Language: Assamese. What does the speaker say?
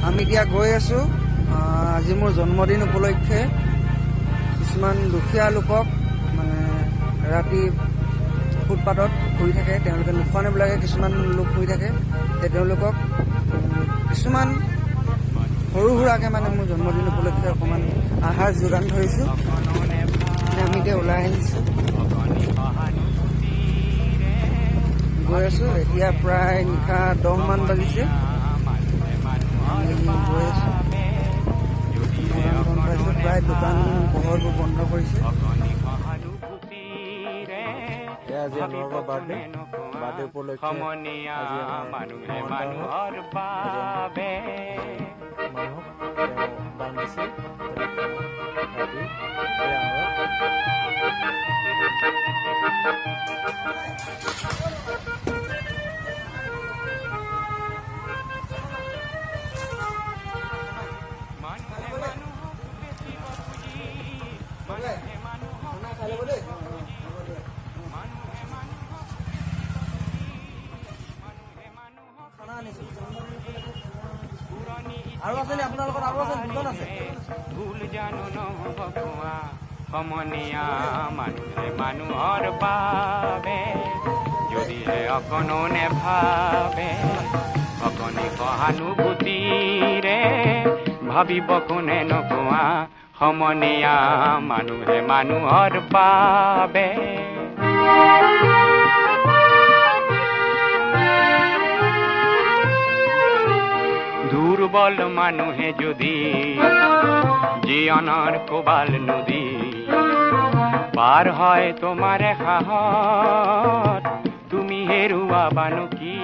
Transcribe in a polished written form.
আমি এতিয়া গৈ আছোঁ। আজি মোৰ জন্মদিন উপলক্ষে কিছুমান দুখীয়া লোকক মানে ৰাতি ফুটপাথত শুই থাকে, তেওঁলোকে নোখোৱা নেমেলাকৈ কিছুমান লোক শুই থাকে। সেই তেওঁলোকক কিছুমান সৰু সুৰাকৈ মানে মোৰ জন্মদিন উপলক্ষে অকণমান আহাৰ যোগান ধৰিছোঁ। আমি এতিয়া ওলাই আহিছোঁ, গৈ আছোঁ। এতিয়া প্ৰায় নিশা 10মান বাজিছে। আমি গৈ আছোঁ, গম পাইছোঁ প্ৰায় দোকান পোহৰবোৰ বন্ধ কৰিছে। আজি আপোনালোকৰ বাৰ্থডে উপলক্ষে আজি আমাৰ মানুহক তেওঁ দান দিছে ৰাতি। আৰু আছে নি আপোনালোকৰ? আৰু আছে, দুজন আছে। ভুল জানো নহ'ব কোৱা, সমনীয়া মানুহে মানুহৰ বাবে যদিহে অকণো নেভাবে, অকণি সহানুভূতিৰে ভাবিব কোনে নোকোৱা, সমনীয়া মানুহে মানুহৰ বাবে। দুৰ্বল মানুহে যদি জীৱনৰ কোবাল নদী পাৰ হয়, তোমাৰ সাহত তুমি হেৰুৱাবানো কি?